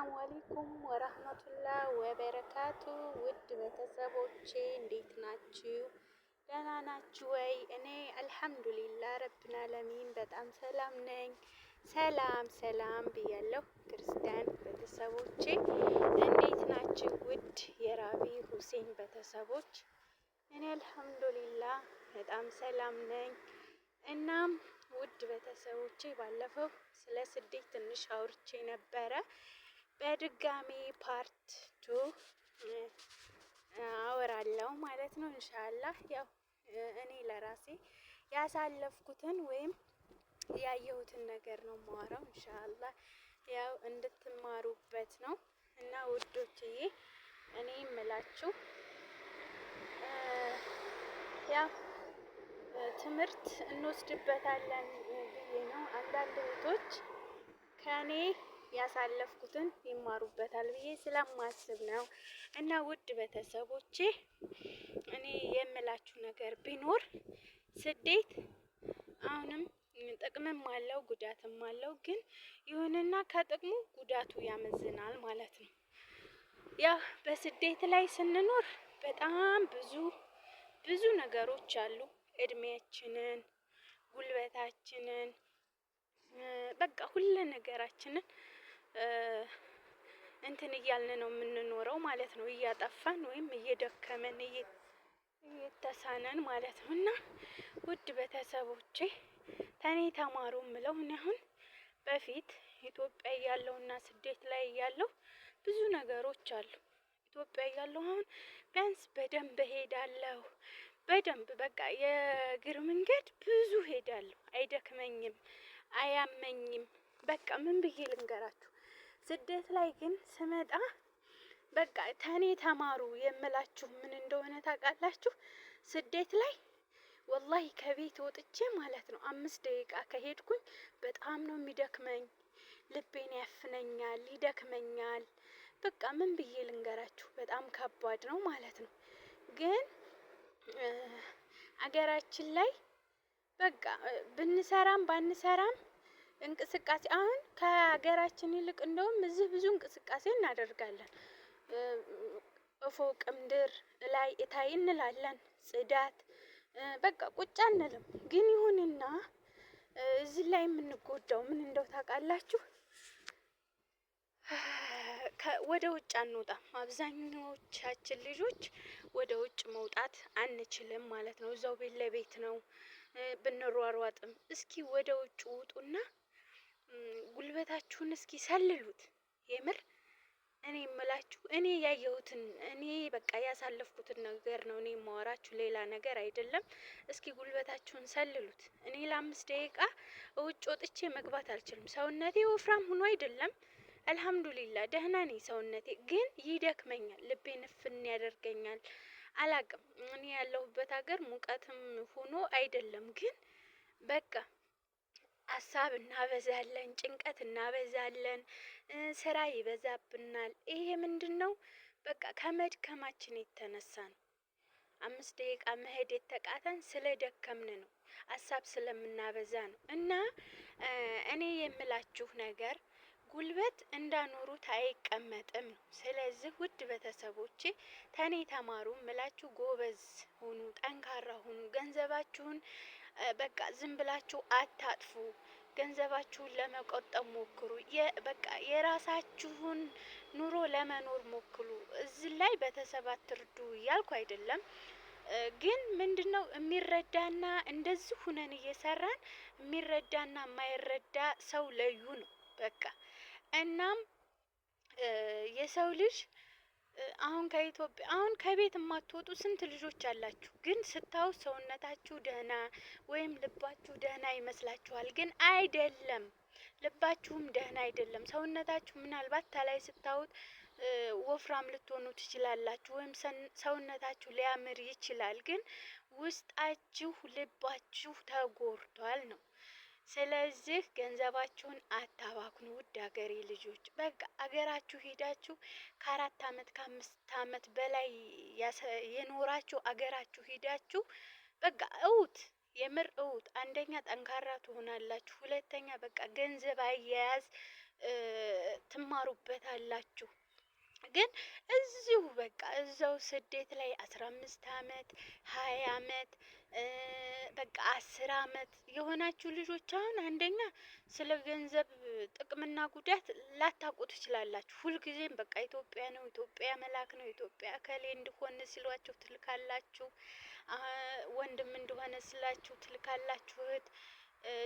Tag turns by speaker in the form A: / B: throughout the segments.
A: السلام عليكم ورحمة الله وبركاته። ውድ ቤተሰቦቼ እንዴት ናችሁ? ደህና ናችሁ ወይ? እኔ الحمد لله رب العالمين በጣም ሰላም ነኝ። ሰላም ሰላም ብያለሁ ክርስቲያን ቤተሰቦቼ እንዴት ናችሁ? ውድ የራቢ ሁሴን ቤተሰቦች እኔ الحمد لله በጣም ሰላም ነኝ። እናም ውድ ቤተሰቦቼ ባለፈው ስለ ስደት ትንሽ አውርቼ ነበረ። በድጋሚ part two አወራለሁ ማለት ነው إن شاء الله። ያው እኔ ለራሴ ያሳለፍኩትን ወይም ያየሁትን ነገር ነው የማወራው إن شاء الله። ያው እንድትማሩበት ነው እና ውዶችዬ እኔ የምላችሁ ያው ትምህርት እንወስድበታለን ብዬ ነው። አንዳንድ እህቶች ከኔ ያሳለፍኩትን ይማሩበታል ብዬ ስለማስብ ነው። እና ውድ ቤተሰቦቼ እኔ የምላችሁ ነገር ቢኖር ስደት አሁንም ጥቅምም አለው ጉዳትም አለው። ግን ይሁንና ከጥቅሙ ጉዳቱ ያመዝናል ማለት ነው። ያው በስደት ላይ ስንኖር በጣም ብዙ ብዙ ነገሮች አሉ። እድሜያችንን፣ ጉልበታችንን በቃ ሁለ ነገራችንን እንትን እያልን ነው የምንኖረው ማለት ነው። እያጠፋን ወይም እየደከመን እየተሳነን ማለት ነው። እና ውድ ቤተሰቦቼ ተኔ ተማሩ ምለው እኔ አሁን በፊት ኢትዮጵያ እያለሁና ስደት ላይ እያለሁ ብዙ ነገሮች አሉ። ኢትዮጵያ እያለሁ አሁን ቢያንስ በደንብ እሄዳለሁ። በደንብ በቃ የእግር መንገድ ብዙ ሄዳለሁ፣ አይደክመኝም፣ አያመኝም። በቃ ምን ብዬ ልንገራችሁ። ስደት ላይ ግን ስመጣ በቃ ተኔ ተማሩ የምላችሁ ምን እንደሆነ ታውቃላችሁ? ስደት ላይ ወላሂ ከቤት ወጥቼ ማለት ነው 5 ደቂቃ ከሄድኩኝ በጣም ነው የሚደክመኝ። ልቤን ያፍነኛል፣ ይደክመኛል። በቃ ምን ብዬ ልንገራችሁ፣ በጣም ከባድ ነው ማለት ነው። ግን አገራችን ላይ በቃ ብንሰራም ባንሰራም እንቅስቃሴ አሁን ከሀገራችን ይልቅ እንደውም እዚህ ብዙ እንቅስቃሴ እናደርጋለን። እፎቅ ምድር ላይ እታይ እንላለን፣ ጽዳት በቃ ቁጭ አንልም። ግን ይሁንና እዚህ ላይ የምንጎዳው ምን እንደው ታውቃላችሁ? ወደ ውጭ አንወጣም። አብዛኞቻችን ልጆች ወደ ውጭ መውጣት አንችልም ማለት ነው። እዛው ቤት ለቤት ነው ብንሯሯጥም። እስኪ ወደ ውጭ ውጡና ጉልበታችሁን እስኪ ሰልሉት። የምር እኔ የምላችሁ እኔ ያየሁትን እኔ በቃ ያሳለፍኩትን ነገር ነው እኔ የማወራችሁ ሌላ ነገር አይደለም። እስኪ ጉልበታችሁን ሰልሉት። እኔ ለ5 ደቂቃ ውጭ ወጥቼ መግባት አልችልም። ሰውነቴ ወፍራም ሆኖ አይደለም፣ አልሐምዱሊላ ደህና ነኝ። ሰውነቴ ግን ይደክመኛል፣ ልቤ ንፍን ያደርገኛል። አላቅም፣ እኔ ያለሁበት ሀገር ሙቀትም ሆኖ አይደለም፣ ግን በቃ ሀሳብ እናበዛለን፣ ጭንቀት እናበዛለን፣ ስራ ይበዛብናል። ይሄ ምንድን ነው? በቃ ከመድከማችን የተነሳ ነው። 5 ደቂቃ መሄድ የተቃተን ስለደከምን ነው፣ ሀሳብ ስለምናበዛ ነው። እና እኔ የምላችሁ ነገር ጉልበት እንዳኖሩት አይቀመጥም ነው። ስለዚህ ውድ ቤተሰቦቼ ተኔ ተማሩ ምላችሁ፣ ጎበዝ ሁኑ፣ ጠንካራ ሁኑ። ገንዘባችሁን በቃ ዝም ብላችሁ አታጥፉ። ገንዘባችሁን ለመቆጠብ ሞክሩ። በቃ የራሳችሁን ኑሮ ለመኖር ሞክሩ። እዚህ ላይ ቤተሰብ አትርዱ እያልኩ አይደለም። ግን ምንድነው የሚረዳና እንደዚህ ሁነን እየሰራን የሚረዳና የማይረዳ ሰው ለዩ ነው በቃ። እናም የሰው ልጅ አሁን ከኢትዮጵያ አሁን ከቤት የማትወጡ ስንት ልጆች አላችሁ። ግን ስታዩ ሰውነታችሁ ደህና ወይም ልባችሁ ደህና ይመስላችኋል፣ ግን አይደለም። ልባችሁም ደህና አይደለም። ሰውነታችሁ ምናልባት ተላይ ስታዩት ወፍራም ልትሆኑ ትችላላችሁ፣ ወይም ሰውነታችሁ ሊያምር ይችላል። ግን ውስጣችሁ ልባችሁ ተጎድቷል ነው። ስለዚህ ገንዘባችሁን አታባክኑ፣ ውድ ሀገሬ ልጆች። በቃ አገራችሁ ሄዳችሁ ከ4 አመት ከ5 አመት በላይ የኖራችሁ አገራችሁ ሄዳችሁ በቃ እውት፣ የምር እውት። አንደኛ ጠንካራ ትሆናላችሁ፣ ሁለተኛ በቃ ገንዘብ አያያዝ ትማሩበታላችሁ። ግን እዚሁ በቃ እዛው ስደት ላይ 15 አመት፣ 20 አመት፣ በቃ 10 አመት የሆናችሁ ልጆች አሁን አንደኛ ስለ ገንዘብ ጥቅምና ጉዳት ላታውቁ ትችላላችሁ። ሁልጊዜም በቃ ኢትዮጵያ ነው፣ ኢትዮጵያ መላክ ነው፣ ኢትዮጵያ እከሌ እንዲሆን ሲሏችሁ ትልካላችሁ። ወንድም እንደሆነ ስላችሁ ትልካላችሁ። እህት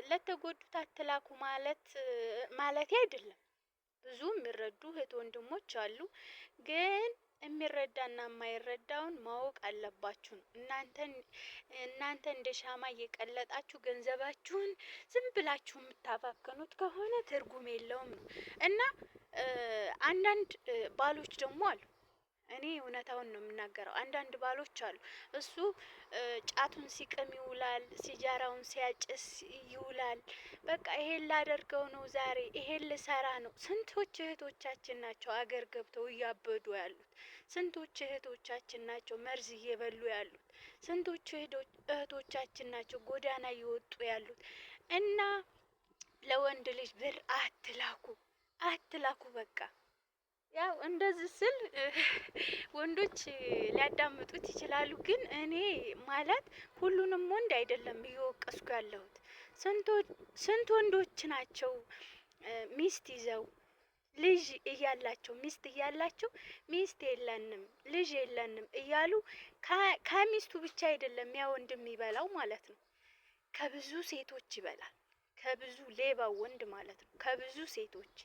A: ለተጎዱት አትላኩ ማለት አይደለም። ብዙ የሚረዱ እህት ወንድሞች አሉ። ግን የሚረዳና የማይረዳውን ማወቅ አለባችሁ ነው። እናንተ እንደ ሻማ እየቀለጣችሁ ገንዘባችሁን ዝም ብላችሁ የምታባክኑት ከሆነ ትርጉም የለውም ነው። እና አንዳንድ ባሎች ደግሞ አሉ፣ እኔ እውነታውን ነው የምናገረው። አንዳንድ ባሎች አሉ፣ እሱ ጫቱን ሲቅም ይውላል፣ ሲጃራውን ሲያጭስ ይውላል። በቃ ይሄን ላደርገው ነው ዛሬ፣ ይሄን ልሰራ ነው። ስንቶች እህቶቻችን ናቸው አገር ገብተው እያበዱ ያሉት? ስንቶች እህቶቻችን ናቸው መርዝ እየበሉ ያሉት? ስንቶች እህቶቻችን ናቸው ጎዳና እየወጡ ያሉት? እና ለወንድ ልጅ ብር አትላኩ፣ አትላኩ በቃ። ያው እንደዚህ ስል ወንዶች ሊያዳምጡት ይችላሉ። ግን እኔ ማለት ሁሉንም ወንድ አይደለም እየወቀስኩ ያለሁት። ስንት ወንዶች ናቸው ሚስት ይዘው ልጅ እያላቸው፣ ሚስት እያላቸው ሚስት የለንም ልጅ የለንም እያሉ፣ ከሚስቱ ብቻ አይደለም ያ ወንድ የሚበላው ማለት ነው። ከብዙ ሴቶች ይበላል። ከብዙ ሌባ ወንድ ማለት ነው። ከብዙ ሴቶች።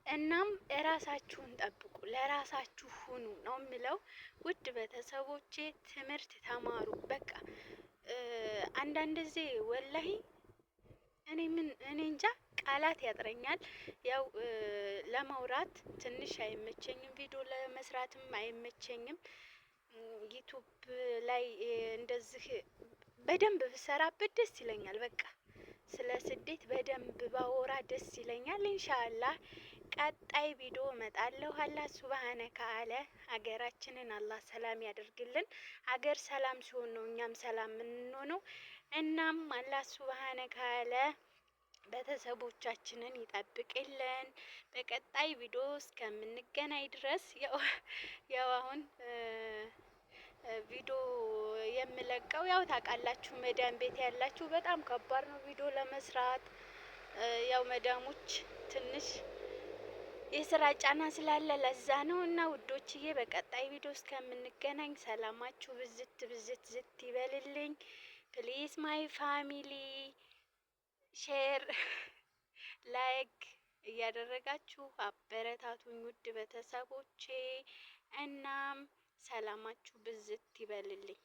A: እናም እራሳችሁን ጠብቁ፣ ለራሳችሁ ሁኑ ነው የምለው። ውድ ቤተሰቦቼ ትምህርት ተማሩ። በቃ አንዳንድ ጊዜ ወላሂ እኔ ምን እኔ እንጃ ቃላት ያጥረኛል። ያው ለማውራት ትንሽ አይመቸኝም፣ ቪዲዮ ለመስራትም አይመቸኝም። YouTube ላይ እንደዚህ በደንብ ብሰራበት ደስ ይለኛል። በቃ ስለ ስደት በደንብ ባወራ ደስ ይለኛል። ኢንሻአላህ ቀጣይ ቪዲዮ እመጣለሁ። አላህ ሱብሃነ ካለ ሀገራችንን አላህ ሰላም ያደርግልን። ሀገር ሰላም ሲሆን ነው እኛም ሰላም የምንሆነው። እናም አላህ ሱብሃነ ካለ ቤተሰቦቻችንን ይጠብቅልን። በቀጣይ ቪዲዮ እስከምንገናኝ ድረስ ያው አሁን ቪዲዮ የምለቀው ያው ታውቃላችሁ፣ መዳም ቤት ያላችሁ በጣም ከባድ ነው ቪዲዮ ለመስራት። ያው መዳሞች ትንሽ የስራ ጫና ስላለ ለዛ ነው። እና ውዶችዬ በቀጣይ ቪዲዮ እስከምንገናኝ ሰላማችሁ ብዝት ብዝት ዝት ይበልልኝ። Please my family share፣ like እያደረጋችሁ አበረታቱኝ ውድ ቤተሰቦቼ። እናም ሰላማችሁ ብዝት ይበልልኝ።